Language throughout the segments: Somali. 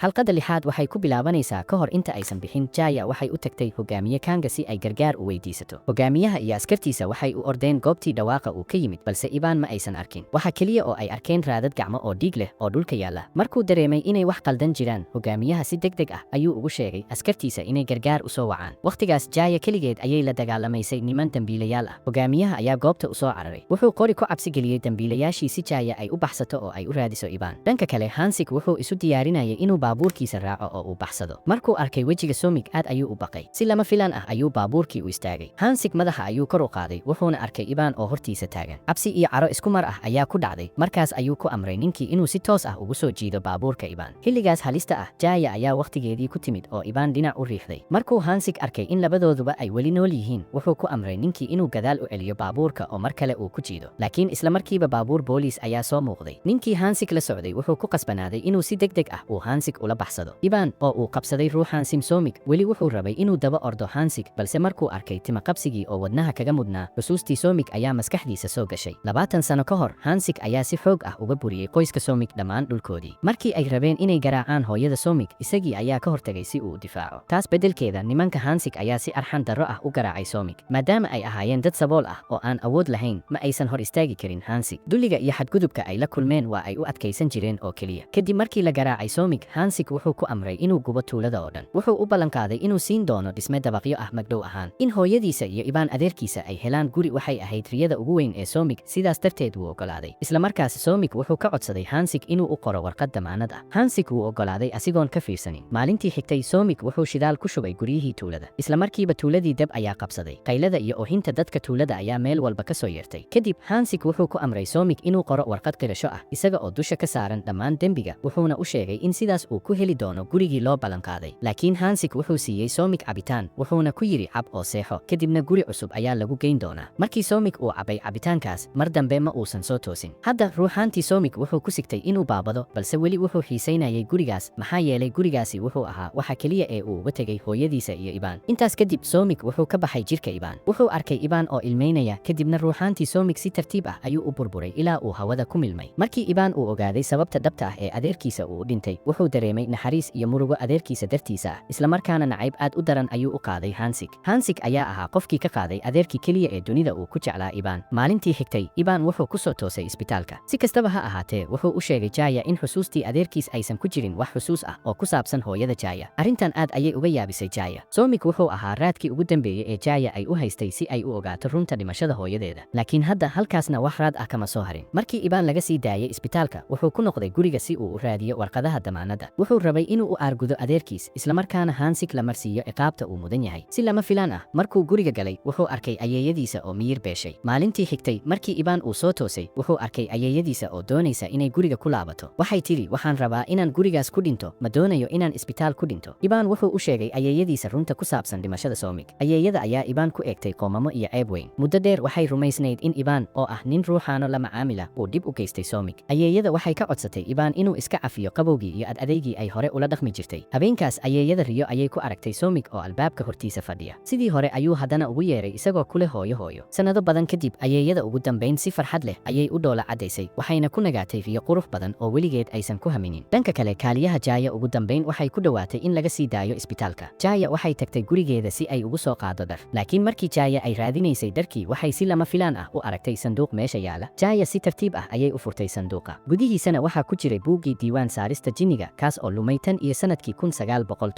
Xalqadda lixaad waxay ku bilaabanaysaa ka hor inta aysan bixin, Jaya waxay u tagtay hogaamiye Kanga si ay gargaar u weydiisato. Hogaamiyaha iyo askartiisa waxay u ordeen goobtii dhawaaqa uu ka yimid, balse Ibaan ma aysan arkin. Waxa keliya oo ay arkeen raadad gacmo oo dhiig leh oo dhulka yaalla. Markuu dareemay inay wax qaldan jiraan, hogaamiyaha si degdeg ah ayuu ugu sheegay askartiisa inay gargaar u soo wacaan. Wakhtigaas Jaya keligeed ayay la dagaalamaysay niman dambiilayaal ah. Hogaamiyaha ayaa goobta u soo cararay. Wuxuu qori ku cabsi geliyey dambiilayaashii si Jaya ay u baxsato oo ay u raadiso Ibaan. Dhanka kale, Hansik wuxuu isu diyaarinayay inuu baabuurkiisa raaco oo uu baxsado. Markuu arkay wejiga Somig, aad ayuu u baqay. Si lama filaan ah ayuu baabuurkii u istaagay. Hansik madaxa ayuu kor u qaaday, wuxuuna arkay Ibaan oo hortiisa taagan. Cabsi iyo caro isku mar ah ayaa ku dhacday. Markaas ayuu ku amray ninkii inuu si toos ah ugu soo jiido baabuurka Ibaan. Xilligaas halista ah, Jaya ayaa wakhtigeedii ku timid oo Ibaan dhinac u riixday. Markuu Hansik arkay in labadooduba ay weli nool yihiin, wuxuu ku amray ninkii inuu gadaal u celiyo baabuurka oo mar kale uu ku jiido. Laakiin isla markiiba baabuur booliis ayaa soo muuqday. Ninkii Hansik la socday wuxuu ku qasbanaaday inuu si degdeg ah uu Hansik ula baxsado. Ibaan oo uu qabsaday ruuxan Simsomig weli wuxuu rabay inuu daba ordo Hansik, balse markuu arkay timaqabsigii oo wadnaha kaga mudnaa, xusuustii Somig ayaa maskaxdiisa soo gashay. 20 sano ka hor, Hansik ayaa si xoog ah uga buriyey qoyska Somig dhammaan dhulkoodii. Markii ay rabeen inay garaacaan hooyada Somig, isagii ayaa ka hortagay si uu u difaaco. Taas beddelkeeda, nimanka Hansik ayaa si arxan darro ah u garaacay Somig. Maadaama ay ahaayeen dad sabool ah oo aan awood lahayn, ma aysan hor istaagi karin Hansik. Dulliga iyo xadgudubka ay la kulmeen waa ay u adkaysan jireen oo keliya. Kadib markii la garaacay Somig, Hansik wuxuu ku amray inuu gubo tuulada oo dhan. Wuxuu u ballanqaaday inuu siin doono dhisme dabaqyo ah magdhow ahaan. In hooyadiisa iyo Ibaan adeerkiisa ay helaan guri waxay ahayd riyada ugu weyn ee Somig, sidaas darteed wuu oggolaaday. Isla markaas Somig wuxuu ka codsaday Hansik inuu u qoro warqad damaanad ah. Hansik wuu oggolaaday asigoon ka fiirsanin. Maalintii xigtay, Somig wuxuu shidaal ku shubay guryihii tuulada. Isla markiiba tuuladii dab ayaa qabsaday. Qaylada iyo oohinta dadka tuulada ayaa meel walba ka soo yeertay. Kadib Hansik wuxuu ku amray Somig inuu qoro warqad qirasho ah, isaga oo dusha ka saaran dhammaan dembiga, wuxuuna u sheegay in sidaas uu ku heli doono gurigii loo ballanqaaday. Laakiin Hansik wuxuu siiyey Somig cabitaan, wuxuuna ku yidhi: "Cab oo seexo, kadibna guri cusub ayaa lagu geyn doonaa." Markii Somig uu cabay cabitaankaas, mar dambe ma uusan soo toosin. Hadda ruuxaantii Somig wuxuu ku sigtay inuu baabado, balse weli wuxuu xiisaynayay gurigaas, maxaa yeelay gurigaasi wuxuu ahaa waxa keliya ee uu uga tegay hooyadiisa iyo Ibaan. Intaas kadib Somig wuxuu ka baxay jirka Ibaan. Wuxuu arkay Ibaan oo ilmeynaya, kadibna ruuxaantii Somig si tartiib ah ayuu u burburay ilaa uu hawada ku milmay. Markii Ibaan uu ogaaday sababta dhabta ah ee adeerkiisa uu u dhintay, wuxuu dareemay naxariis iyo murugo adeerkiisa dartiisa ah, islamarkaana nacayb aad u daran ayuu u qaaday Hansik. Hansik ayaa ahaa qofkii ka qaaday adeerkii keliya ee dunida uu ku jeclaa, Ibaan. Maalintii xigtay, Ibaan wuxuu ku soo toosay isbitaalka. Si kastaba ha ahaatee, wuxuu u sheegay Jaya in xusuustii adeerkiis aysan ku jirin wax xusuus ah oo ku saabsan hooyada Jaya. Arrintan aad ayay uga yaabisay Jaya. Somig wuxuu ahaa raadkii ugu dambeeyey ee Jaya ay u haystay si ay u ogaato runta dhimashada hooyadeeda, laakiin hadda halkaasna wax raad ah kama soo harin. Markii Ibaan laga sii daayay isbitaalka, wuxuu ku noqday guriga si uu u raadiyo warqadaha damaanadda. Wuxuu rabay inuu u aargudo adeerkiis, islamarkaana Hansik la marsiiyo ciqaabta uu mudan yahay. Si lama filaan ah, markuu guriga galay, wuxuu arkay ayeeyadiisa oo miyir beeshay. Maalintii xigtay, markii Ibaan uu soo toosay, wuxuu arkay ayeeyadiisa oo doonaysa inay guriga ku laabato. Waxay tidhi: "Waxaan rabaa inaan gurigaas ku dhinto, ma doonayo inaan isbitaal ku dhinto." Ibaan wuxuu u sheegay ayeeyadiisa runta ku saabsan dhimashada Somig. Ayeeyada ayaa Ibaan ku eegtay qoomamo iyo ceeb weyn. Muddo dheer waxay rumaysnayd in Ibaan oo ah nin ruuxaano la macaamila uu dhib u geystay Somig. Ayeeyada waxay ka codsatay Ibaan inuu iska cafiyo qabowgii iyo ad adeygii ay hore ula dhaqmi jirtay. Habeenkaas ayeeyada riyo ayay ku aragtay Somig oo albaabka hortiisa fadhiya. Sidii hore ayuu haddana ugu yeeray isagoo kule: "Hooyo, hooyo." Sannado badan kadib, ayeeyada ugu dambayn si farxad leh ayay u dhoola caddaysay, waxayna ku nagaatay riyo qurux badan oo weligeed aysan ku haminin. Dhanka kale, kaaliyaha Jaya ugu dambayn waxay ku dhowaatay in laga sii daayo isbitaalka. Jaya waxay tagtay gurigeeda si ay ugu soo qaado dhar, laakiin markii Jaya ay raadinaysay dharkii, waxay si lama filaan ah u aragtay sanduuq meesha yaala. Jaya si tartiib ah ayay u furtay sanduuqa. Gudihiisana waxaa ku jiray buuggii diiwaan saarista jinniga, kaas oo lumay tan iyo sanadkii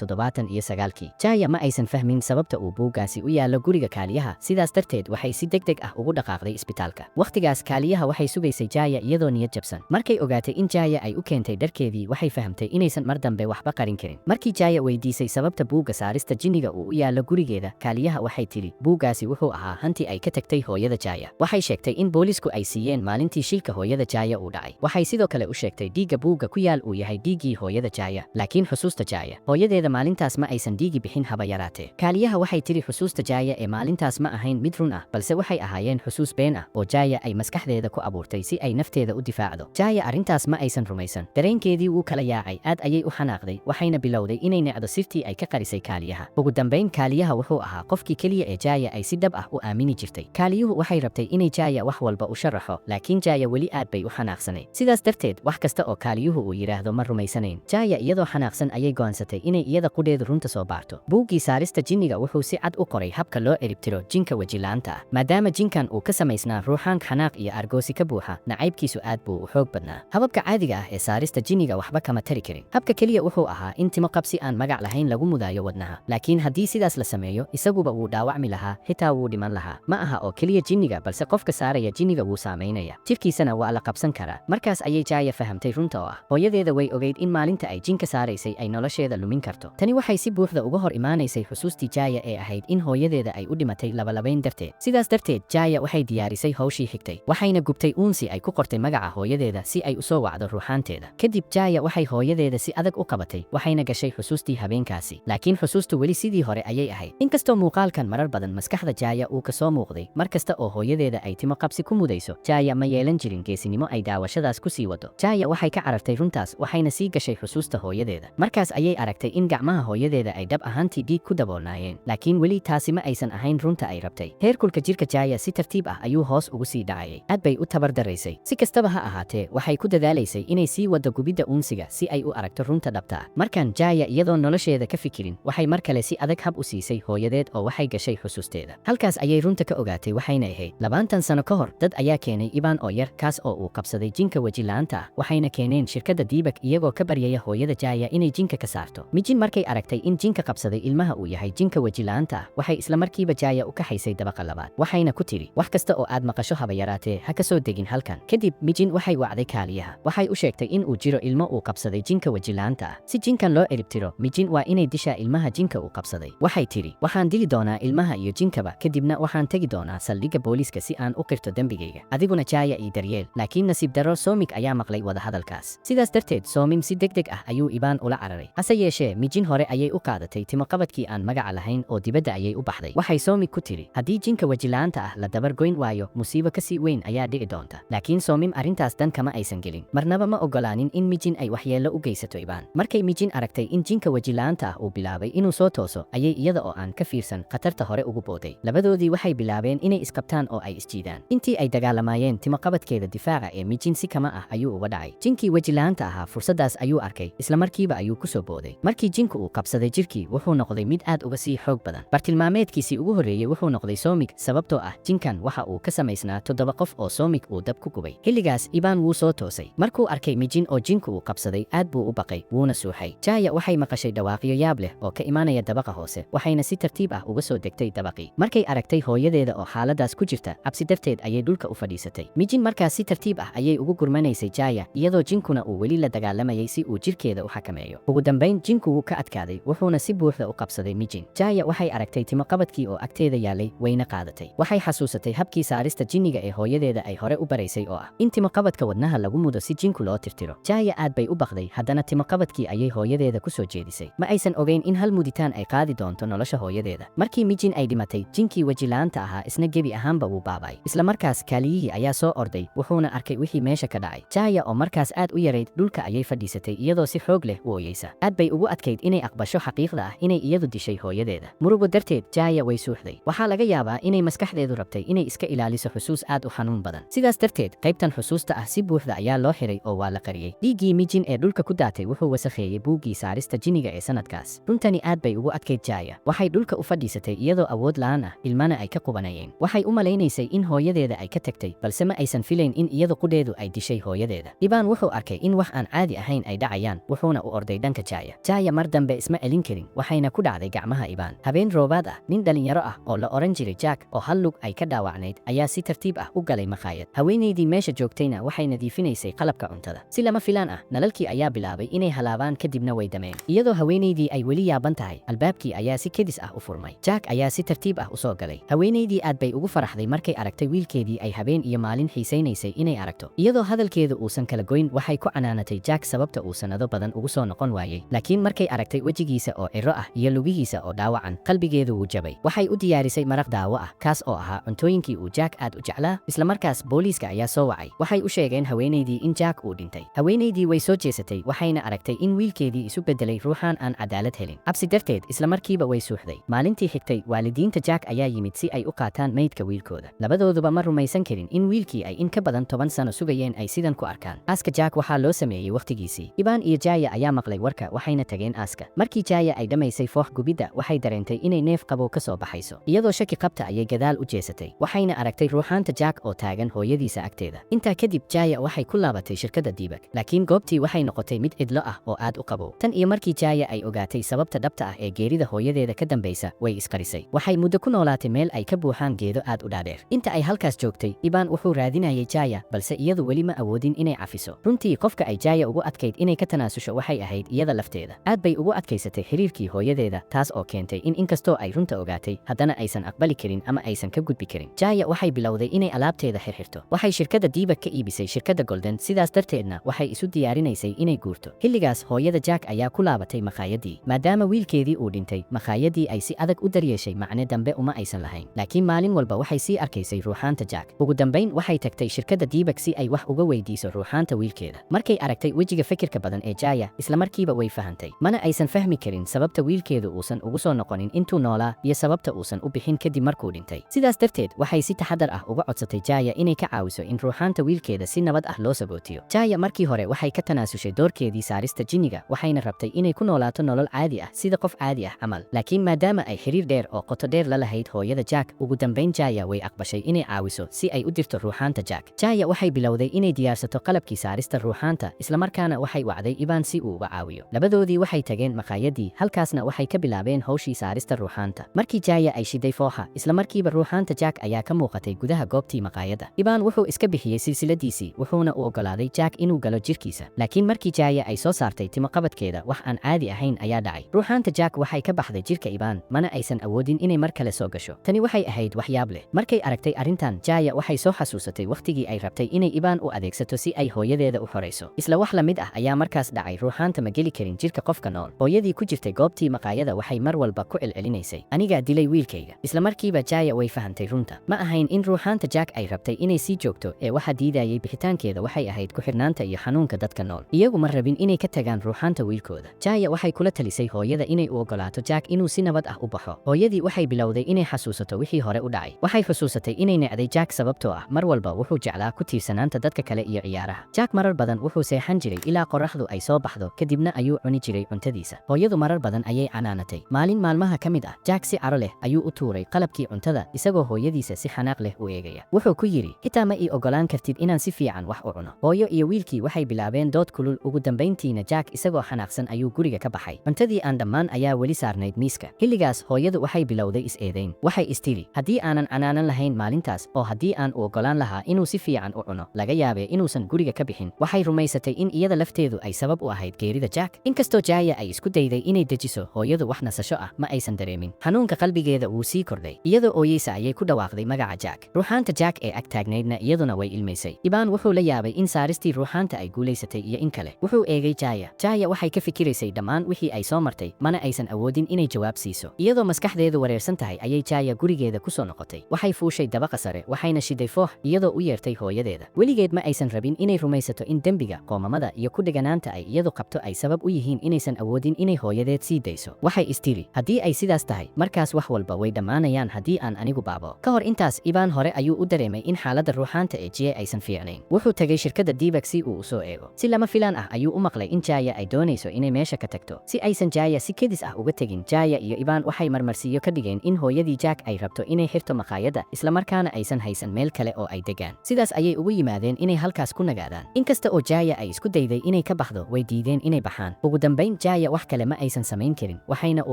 1979-kii. Jaya ma aysan fahmin sababta uu buuggaasi u yaallo guriga kaaliyaha, sidaas darteed waxay si degdeg ah ugu dhaqaaqday isbitaalka. Wakhtigaas kaaliyaha waxay sugaysay Jaya iyadoo niyad jabsan. Markay ogaatay in Jaya ay u keentay dharkeedii, waxay fahamtay inaysan mar dambe waxba qarin karin. Markii Jaya weydiisay sababta buugga saarista jinniga uu u yaallo gurigeeda, kaaliyaha waxay tidhi buuggaasi wuxuu ahaa hanti ay ka tagtay hooyada Jaya. Waxay sheegtay in boolisku ay siiyeen maalintii shilka hooyada Jaya uu dhacay. Waxay sidoo kale u sheegtay dhiigga buugga ku yaal uu yahay dhiiggii hooyada Jaya, laakiin xusuusta Jaya hooyadeeda maalintaas ma aysan dhiigi bixin haba yaraatee. Kaaliyaha waxay tidhi xusuusta Jaya ee maalintaas ma ahayn mid run ah, balse waxay ahaayeen xusuus been ah oo Jaya ay maskaxdeeda ku abuurtay si ay nafteeda u difaacdo. Jaya arrintaas ma aysan rumaysan. Dareenkeedii wuu kala yaacay, aad ayay u xanaaqday, waxayna bilowday inay necdo sirtii ay ka qarisay kaaliyaha. Ugu dambayn, kaaliyaha wuxuu ahaa qofkii keliya ee Jaya ay si dhab ah u aamini jirtay. Kaaliyuhu waxay rabtay inay Jaya wax walba u sharaxo, laakiin Jaya weli aad bay u xanaaqsanayd, sidaas darteed wax kasta oo kaaliyuhu uu yidhaahdo ma rumaysanayn. Jaya iyadoo xanaaqsan ayay go'aansatay inay iyada qudheedu runta soo baarto. Buuggii saarista jinniga wuxuu si cad u qoray habka loo ciribtiro jinka wejilaanta ah. Maadaama jinkan uu ka samaysnaa ruuxaank xanaaq iyo argoosi ka buuxa, nacaybkiisu aad buu u xoog badnaa. Hababka caadiga ah ee saarista jinniga waxba kama tari karin. Habka keliya wuxuu ahaa in timo qabsi aan magac lahayn lagu mudaayo wadnaha, laakiin haddii sidaas la sameeyo, isaguba wuu dhaawacmi lahaa, xitaa wuu dhiman lahaa. Ma aha oo keliya jinniga, balse qofka saaraya jinniga wuu saamaynaya, jirkiisana waa la qabsan karaa. Markaas ayay Jaya fahamtay runta oo ah hooyadeeda way ogeyd in maalinta ay jinka saaraysay ay nolosheeda lumin karto. Tani waxay si buuxda uga hor imaanaysay xusuustii Jaya ee ahayd in hooyadeeda ay u dhimatay labalabayn darteed. Sidaas darteed Jaya waxay diyaarisay hawshii xigtay, waxayna gubtay uunsi ay ku qortay magaca hooyadeeda si ay u soo wacdo ruuxaanteeda. Kadib Jaya waxay hooyadeeda si adag u qabatay, waxayna gashay xusuustii habeenkaasi, laakiin xusuustu weli sidii hore ayay ahayd. Inkastoo muuqaalkan marar badan maskaxda Jaya uu ka soo muuqday mar kasta oo hooyadeeda ay timo qabsi ku mudayso, Jaya ma yeelan jirin geesinimo ay daawashadaas ku sii wado. Jaya waxay ka carartay runtaas, waxayna sii gashay xusuusta hooyadeeda. Markaas ayay aragtay in gacmaha hooyadeeda ay dhab ahaantii dhiig ku daboolnaayeen, laakiin weli taasi ma aysan ahayn runta ay rabtay. Heerkulka jirka Jaya si tartiib ah ayuu hoos ugu sii dhacayay. Aad bay u tabar daraysay. Si kastaba ha ahaatee, waxay ku dadaalaysay inay sii wado gubidda uunsiga si ay u aragto runta dhabta ah. Markan Jaya iyadoo nolosheeda ka fikirin, waxay mar kale si adag hab u siisay hooyadeed oo waxay gashay xusuusteeda. Halkaas ayay runta ka ogaatay, waxayna ahayd 20 sano ka hor dad ayaa keenay Ibaan oo yar, kaas oo uu qabsaday jinka weji la'aanta ah, waxayna keeneen shirkadda Diibak iyagoo ka baryaya hooyada Jaya inay jinka ka saarto. Mijin markay aragtay in jinka qabsaday ilmaha uu yahay jinka weji la'aanta ah, waxay isla markiiba Jaya u kaxaysay dabaqa labaad, waxayna ku tiri, wax kasta oo aad maqasho haba yaraatee ha ka soo degin halkan. Kadib Mijin waxay wacday kaaliyaha, waxay u sheegtay in uu jiro ilmo uu qabsaday jinka weji la'aanta ah. Si jinkan loo ciribtiro, Mijin waa inay dishaa ilmaha jinka uu qabsaday. Waxay tiri, waxaan dili doonaa ilmaha iyo jinkaba, kadibna waxaan tegi doonaa saldhigga booliiska si aan u qirto dembigayga. Adiguna Jaya ii daryeel. Laakiin nasiib darro, Soomik ayaa maqlay wadahadalkaas. Sidaas darteed Soomim si degdeg ah ayuu Ibaan ula cararay. Hase yeeshee Mijin hore ayay u qaadatay timo qabadkii aan magaca lahayn oo dibadda ayay u baxday. Waxay Soomik ku tiri, haddii jinka wejilaanta ah la dabar goyn waayo, musiibo kasii weyn ayaa dhici doonta. Laakiin Soomim arrintaas dan kama aysan gelin. Marnaba ma ogolaanin in Mijin ay waxyeello u geysato Ibaan. Markay Mijin aragtay in jinka wejilaanta ah uu bilaabay inuu soo tooso, ayay iyada oo aan ka fiirsan khatarta hore ugu booday. Labadoodii waxay bilaabeen inay isqabtaan oo ay isjiidaan. Intii ay dagaalamayeen, timo qabadkeeda difaaca ee Mijin si kama ah ayuu uga dhacay. Jinkii wejilaanta ahaa fursaddaas ayuu arkay, isla markiiba ayuu ku soo booday. Markii jinku uu qabsaday jirkii, wuxuu noqday mid aad uga sii xoog badan. Bartilmaameedkiisii ugu horreeyey wuxuu noqday Soomik, sababtoo ah jinkan waxa uu ka samaysnaa 7 qof oo Soomik uu dab ku gubay. Xilligaas Ibaan wuu soo toosay. Markuu arkay Mijin oo jinku uu qabsaday, aad buu u baqay, wuuna suuxay. Jaya waxay maqashay dhawaaqyo yaab leh oo ka imaanaya dabaqa hoose, waxayna si tartiib ah uga soo degtay dabaqii. Markay aragtay hooyadeeda oo xaaladaas ku jirta, cabsi darteed ayay dhulka u fadhiisatay. Mijin markaas si tartiib ah ayay ugu gurmanaysay Jaya, iyadoo jinkuna uu weli la dagaalamayay si uu jirkeeda u xakameeyo. Ugu dambayn jinku wuu ka adkaaday, wuxuuna si buuxda u qabsaday Mijin. Jaya waxay aragtay timo qabadkii oo agteeda yaalay, wayna qaadatay. Waxay xasuusatay habkii saarista jinniga ee hooyadeeda ay hore u baraysay oo ah in timo qabadka wadnaha lagu mudo si jinku loo tirtiro. Jaya aad bay u baqday, haddana timo qabadkii ayay hooyadeeda ku soo jeedisay. Ma aysan ogeyn in hal muditaan ay qaadi doonto nolosha hooyadeeda. Markii Mijin ay dhimatay, jinkii wejilaanta ahaa isna gebi ahaanba wuu baabay. Isla markaas kaaliyihii ayaa soo orday, wuxuuna arkay wixii meesha ka dhacay. Jaya oo markaas aad u yarayd, dhulka ayay fadhiisatay iyadoo si xoog leh u ooyeysa. Aad bay ugu adkayd inay aqbasho xaqiiqda ah inay iyadu dishay hooyadeeda. Murugo darteed Jaya way suuxday. Waxaa laga yaabaa inay maskaxdeedu rabtay inay iska ilaaliso xusuus aad u xanuun badan. Sidaas darteed qaybtan xusuusta ah si buuxda ayaa loo xiray oo waa la qariyey. Dhiiggii Mijin ee dhulka ku daatay wuxuu wasakheeyey buuggii saarista jinniga ee sanadkaas. Runtani aad bay ugu adkayd Jaya. Waxay dhulka u fadhiisatay iyadoo awood la'aan ah, ilmana ay ka qubanayeen. Waxay u malaynaysay in hooyadeeda ay ka tagtay, balse ma aysan filayn in iyadu qudheedu ay dishay hooyadeeda. Ibaan wuxuu arkay in wax aan caadi ahayn ay dhacayaan, wuxuuna u orday dhanka Jaya. Jaya mar dambe isma celin karin, waxayna ku dhacday gacmaha Ibaan. Habeen roobaad ah, nin dhalinyaro ah oo la oran jiray Jack oo hal lug ay ka dhaawacnayd ayaa si tartiib ah u galay maqaayad. Haweenaydii meesha joogtayna waxay nadiifinaysay qalabka cuntada. Si lama filaan ah, nalalkii ayaa bilaabay inay halaabaan, kadibna way dameen. Iyadoo haweenaydii ay weli yaaban tahay, albaabkii ayaa si kedis ah u furmay. Jack ayaa si tartiib ah u soo galay. Haweenaydii aad bay ugu faraxday markay aragtay wiilkeedii ay habeen iyo maalin xiisaynaysay inay aragto. Iyadoo hadalkeedu uusan kala goyn, waxay ku canaanatay Jack sababta uu sanado badan ugu soo noqon waayey. Laakiin markay aragtay wejigiisa oo ciro ah iyo lugihiisa oo dhaawacan, qalbigeedu wuu jabay. Waxay u diyaarisay maraq daawo ah, kaas oo ahaa cuntooyinkii uu Jack aad u jeclaa. Isla markaas booliiska ayaa soo wacay. Waxay u sheegeen haweenaydii in Jack uu dhintay. Haweenaydii way soo jeesatay, waxayna aragtay in wiilkeedii isu beddelay ruuxaan aan cadaalad helin. Cabsi darteed isla markiiba way suuxday. Maalintii xigtay waalidiinta Jack ayaa yimid si ay u qaataan meydka wiilkooda. Labadooduba ma rumaysan karin in wiilkii ay in ka badan 10 sano sugayeen ay sidan ku arkaan. Aaska Jack waxaa loo sameeyey wakhtigiisii. Ibaan Ibaan iyo Jaya ayaa maqlay warka, waxayna tageen aaska. Markii Jaya ay dhammaysay foox gubidda, waxay dareentay inay neef qabow ka soo baxayso. Iyadoo shaki qabta ayay gadaal u jeesatay, waxayna aragtay ruuxaanta Jack oo taagan hooyadiisa agteeda. Intaa kadib Jaya waxay ku laabatay shirkadda Diibak, laakiin goobtii waxay noqotay mid cidlo ah oo aad u qabow. Tan iyo markii Jaya ay ogaatay sababta dhabta ah ee geerida hooyadeeda ka dambaysa, way isqarisay. Waxay muddo ku noolaatay meel ay ka buuxaan geedo aad u dhaadheer. Inta ay halkaas joogtay, Ibaan wuxuu raadinayay Jaya, balse iyadu weli ma awoodin inay cafiso. Runtii qofka ay Jaya ugu adkayd inay ka tanaasusho waxay ahayd iyada lafteeda. Aad bay ugu adkaysatay xiriirkii hooyadeeda, taas oo keentay in inkastoo ay runta ogaatay, haddana aysan aqbali karin ama aysan ka gudbi karin. Jaya waxay bilowday inay alaabteeda xirxirto. Waxay shirkadda Diibak ka iibisay shirkadda Golden, sidaas darteedna waxay isu diyaarinaysay inay guurto. Xilligaas hooyada Jack ayaa ku laabatay makhaayadii. Maadaama wiilkeedii uu dhintay, makhaayadii ay si adag u daryeeshay macne dambe uma aysan lahayn. Laakiin maalin walba waxay sii arkaysay ruuxaanta Jack. Ugu dambayn waxay tagtay shirkadda Diibak si ay wax uga weydiiso ruuxaanta wiilkeeda. Markay aragtay wejiga fikirka badan ee Jaya, isla markiiba way fahantay. Mana aysan fahmi karin sababta wiilkeedu uusan ugu soo noqonin intuu noolaa iyo sababta uusan u bixin kadib markuu dhintay. Sidaas darteed waxay si taxadar ah uga codsatay Jaya inay ka caawiso in ruuxaanta wiilkeeda si nabad ah loo sagootiyo. Jaya markii hore waxay ka tanaasushay doorkeedii saarista jinniga, waxayna rabtay inay ku noolaato nolol caadi ah sida qof caadi ah camal. Laakiin maadaama ay xiriir dheer oo qoto dheer la lahayd hooyada Jack, ugu dambayn Jaya way aqbashay inay caawiso si ay u dirto ruuxaanta Jack. Jaya waxay bilowday inay diyaarsato qalabkii saarista ruuxaanta, islamarkaana waxay wacday Ibaan si uu uga caawiyo. Labadoodii waxay tageen maqaayadii, halkaasna waxay ka bilaabeen hawshii saarista ruuxaanta. Markii Jaya ay shiday fooxa, isla markiiba ruuxaanta Jack ayaa ka muuqatay gudaha goobtii maqaayadda. Ibaan wuxuu iska bixiyey silsiladiisii, wuxuuna u oggolaaday Jack inuu galo jirkiisa. Laakiin markii Jaya ay soo saartay timo qabadkeeda, wax aan caadi ahayn ayaa dhacay. Ruuxaanta Jack waxay ka baxday jirka Ibaan, mana aysan awoodin inay mar kale soo gasho. Tani waxay ahayd waxyaab leh. Markay aragtay arrintan, Jaya waxay soo xasuusatay wakhtigii ay rabtay inay Ibaan u adeegsato si ay hooyadeeda u xorayso. Isla wax la mid ah ayaa markaas dhacay. Ruuxaanta ma geli karin jirka qofka nool. Hooyadii ku jirtay goobtii maqaayada waxay mar walba ku celcelinaysay, "Anigaa dilay wiilkayga." Isla markiiba Jaya way fahantay runta. Ma ahayn in ruuxaanta Jack ay rabtay inay sii joogto, ee waxa diidayay bixitaankeeda waxay ahayd ku xirnaanta iyo xanuunka dadka nool. Iyagu ma rabin inay ka tagaan ruuxaanta wiilkooda. Jaya waxay kula talisay hooyada inay u oggolaato Jack inuu si nabad ah u baxo. Hooyadii waxay bilowday inay xasuusato wixii hore u dhacay. Waxay xusuusatay inay necday Jack, sababtoo ah mar walba wuxuu jeclaa ku tiirsanaanta dadka kale iyo ciyaaraha. Jack marar badan wuxuu seexan jiray ilaa qorraxdu ay soo baxdo, kadibna ayuu cuni jiray cuntadiisa. Hooyadu marar badan ayay canaanatay. Maalin maalmaha ka mid ah, Jack si caro leh ayuu u tuuray qalabkii cuntada, isagoo hooyadiisa si xanaaq leh u eegaya. Wuxuu ku yidhi, "Xitaa ma ii oggolaan kartid inaan si fiican wax u cuno." Hooyo iyo wiilkii waxay bilaabeen dood kulul. Ugu dambayntiina Jack isagoo xanaaqsan ayuu guriga ka baxay. Cuntadii aan dhammaan ayaa weli saarnayd miiska. Xilligaas hooyadu waxay bilowday is-eedayn. Waxay istiri, "Haddii aanan canaanan lahayn maalintaas, oo haddii aan u oggolaan lahaa inuu si fiican u cuno, laga yaabee inuusan guriga ka bixin." Waxay rumaysatay in iyada lafteedu ay sabab u ahayd geerida Jack. Inkastoo Jaya ay isku dayday inay dejiso hooyadu, wax nasasho ah ma aysan dareemin. Xanuunka qalbigeeda wuu sii kordhay. Iyadoo ooyeysa ayay ku dhawaaqday magaca Jack. Ruuxaanta Jack ee ag taagnaydna iyaduna way ilmaysay. Ibaan wuxuu la yaabay in saaristii ruuxaanta ay guulaysatay iyo in kale. Wuxuu eegay Jaya. Jaya waxay ka fikiraysay dhammaan wixii ay soo martay, mana aysan awoodin inay jawaab siiso. Iyadoo maskaxdeedu wareersan tahay ayay Jaya gurigeeda ku soo noqotay. Waxay fuushay dabaqa sare, waxayna shiday foox, iyadoo u yeertay hooyadeeda. Weligeed ma aysan rabin inay rumaysato in dembiga, qoomamada iyo ku dheganaanta ay iyadu qabto ay sabab u yihiin inaysan awoodin inay hooyadeed sii dayso. Waxay istiri, "Haddii ay sidaas tahay, markaas wax walba way dhammaanayaan haddii aan anigu baabo." Ka hor intaas, Ibaan hore ayuu u dareemay in xaaladda ruuxaanta ee Jie aysan fiicnayn. Wuxuu tegay shirkadda Diibak si uu u soo eego. Si lama filaan ah ayuu u maqlay in Jaya ay doonayso inay meesha ka tagto. Si aysan Jaya si kedis ah uga tegin, Jaya iyo Ibaan waxay marmarsiiyo ka dhigeen in hooyadii Jack ay rabto inay xirto maqaayadda, islamarkaana aysan haysan meel kale oo ay degaan. Sidaas ayay ugu yimaadeen inay halkaas ku nagaadaan. Inkasta oo Jaya ay isku dayday inay ka baxdo, way diideen inay baxaan. Ugu dambayn Jaya wax kale ma aysan samayn karin, waxayna u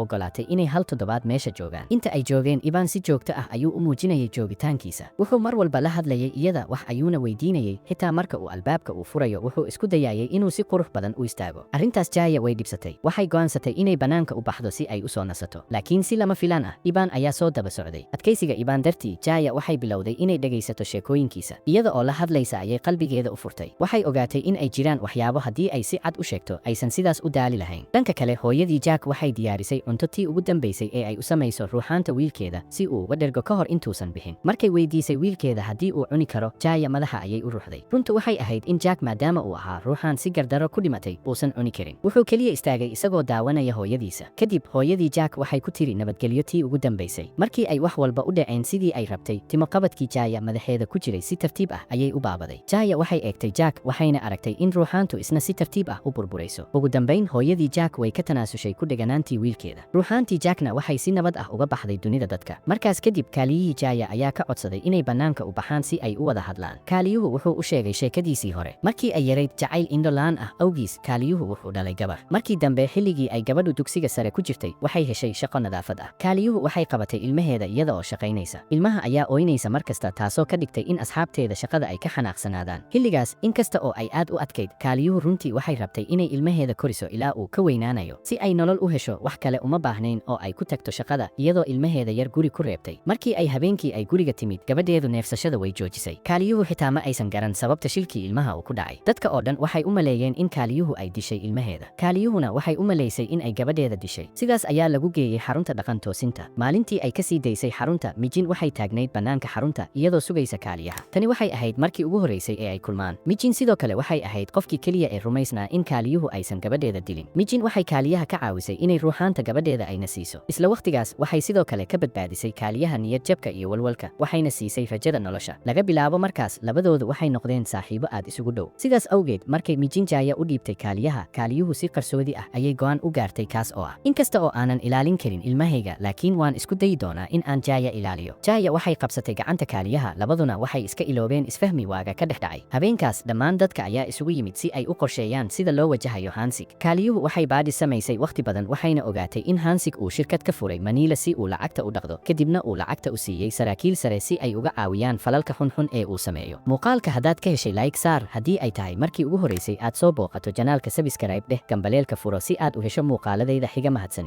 oggolaatay inay hal toddobaad meesha joogaan. Inta ay joogeen, Ibaan si joogto ah ayuu u muujinayay joogitaankiisa. Wuxuu mar walba la hadlayay iyada, wax ayuuna weydiinayay. Xitaa marka uu albaabka uu furayo, wuxuu isku dayayay inuu si qurux badan u istaago. Arrintaas Jaya way dhibsatay. Waxay go'aansatay inay bannaanka u baxdo si ay u soo nasato. Laakiin si lama filaan ah, Ibaan ayaa soo daba socday. Adkaysiga Ibaan dartii, Jaya waxay bilowday inay dhegaysato sheekooyinkiisa. Iyada oo la hadlaysa ayay qalbigeeda u furtay. Waxay ogaatay in ay jiraan waxyaabo haddii ay si cad u sheegto aysan sidaas u daali lahayn. Dhanka kale, hooyadii Jack waxay diyaarisay cunto tii ugu dambaysay ee ay u samayso ruuxaanta wiilkeeda si uu uga dhergo ka hor intuusan bixin. Markay weydiisay wiilkeeda haddii uu cuni karo, Jaya madaxa ayay u ruxday. Runtu waxay ahayd in Jack, maadaama uu ahaa ruuxaan si gardaro ku dhimatay, uusan cuni karin. Wuxuu keliya istaagay isagoo daawanaya hooyadiisa. Kadib hooyadii Jack waxay ku tiri nabadgelyo tii ugu dambaysay. Markii ay wax walba u dhaceen sidii ay rabtay, timo qabadkii Jaya madaxeeda ku jiray si tartiib ah ayay u baabaday. Jaya waxay eegtay Jack, waxayna aragtay in ruuxaantu isna si tartiib tartiib ah u burburayso. Ugu dambayn, hooyadii Jack way ka tanaasushay ku dheganaantii wiilkeeda. Ruuxaantii Jackna waxay si nabad ah uga baxday dunida dadka. Markaas kadib, kaaliyihii Jaya ayaa ka codsaday inay bannaanka u baxaan si ay u wada hadlaan. Kaaliyuhu wuxuu u sheegay sheekadiisii hore. Markii ay yarayd, jacayl indho laan ah awgiis, kaaliyuhu wuxuu dhalay gabar. Markii dambe, xilligii ay gabadhu dugsiga sare ku jirtay, waxay heshay shaqo nadaafad ah. Kaaliyuhu waxay qabatay ilmaheeda iyada oo shaqaynaysa. Ilmaha ayaa ooynaysa mar kasta, taasoo ka dhigtay in asxaabteeda shaqada ay ka xanaaqsanaadaan. Xilligaas, inkasta oo ay aad u adkayd, kaaliyuhu runtii waxay rabtay inay ilmaheeda koriso ilaa uu ka weynaanayo si ay nolol u hesho. Wax kale uma baahnayn oo ay ku tagto shaqada iyadoo ilmaheeda yar guri ku reebtay. Markii ay habeenkii ay guriga timid, gabadheedu neefsashada way joojisay. Kaaliyuhu xitaa ma aysan garan sababta shilkii ilmaha uu ku dhacay. Dadka oo dhan waxay u maleeyeen in kaaliyuhu ay dishay ilmaheeda, kaaliyuhuna waxay u maleysay in ay gabadheeda dishay. Sidaas ayaa lagu geeyey xarunta dhaqan toosinta. Maalintii ay kasii daysay xarunta, Mijin waxay taagnayd bannaanka xarunta iyadoo sugaysa kaaliyaha. Tani waxay ahayd markii ugu horreysay ee ay kulmaan. Mijin sidoo kale waxay ahayd qofkii keliya ee rumaysnaa in kaaliyuhu aysan gabadheeda dilin. Mijin waxay kaaliyaha ka caawisay inay ruuxaanta gabadheeda ayna siiso. Isla wakhtigaas, waxay sidoo kale ka badbaadisay kaaliyaha niyad jabka iyo walwalka, waxayna siisay rajada nolosha. Laga bilaabo markaas, labadoodu waxay noqdeen saaxiibo aad isugu dhow. Sidaas awgeed, markay Mijin Jaaya u dhiibtay kaaliyaha, kaaliyuhu si qarsoodi ah ayay go'aan u gaartay, kaas oo ah: "Inkasta oo aanan ilaalin karin ilmahayga, laakiin waan isku dayi doonaa in aan Jaaya ilaaliyo." Jaaya waxay qabsatay gacanta kaaliyaha, labaduna waxay iska iloobeen isfahmi waaga ka dhex dhacay habeenkaas. Dhammaan dadka ayaa isugu yimid si ay u qorsheeyaan sida loo wajahayo Hansig. Kaaliyuhu waxay baadhi samaysay wakhti badan, waxayna ogaatay in Hansig uu shirkad ka furay Maniila si uu lacagta u dhaqdo, kadibna uu lacagta u siiyey saraakiil sare si ay uga caawiyaan falalka xunxun ee uu sameeyo. Muuqaalka haddaad ka heshay, like saar. Haddii ay tahay markii ugu horreysay aad soo booqato channelka, subscribe dheh, gambaleelka furo si aad u hesho muuqaaladayda xiga. Mahadsanid.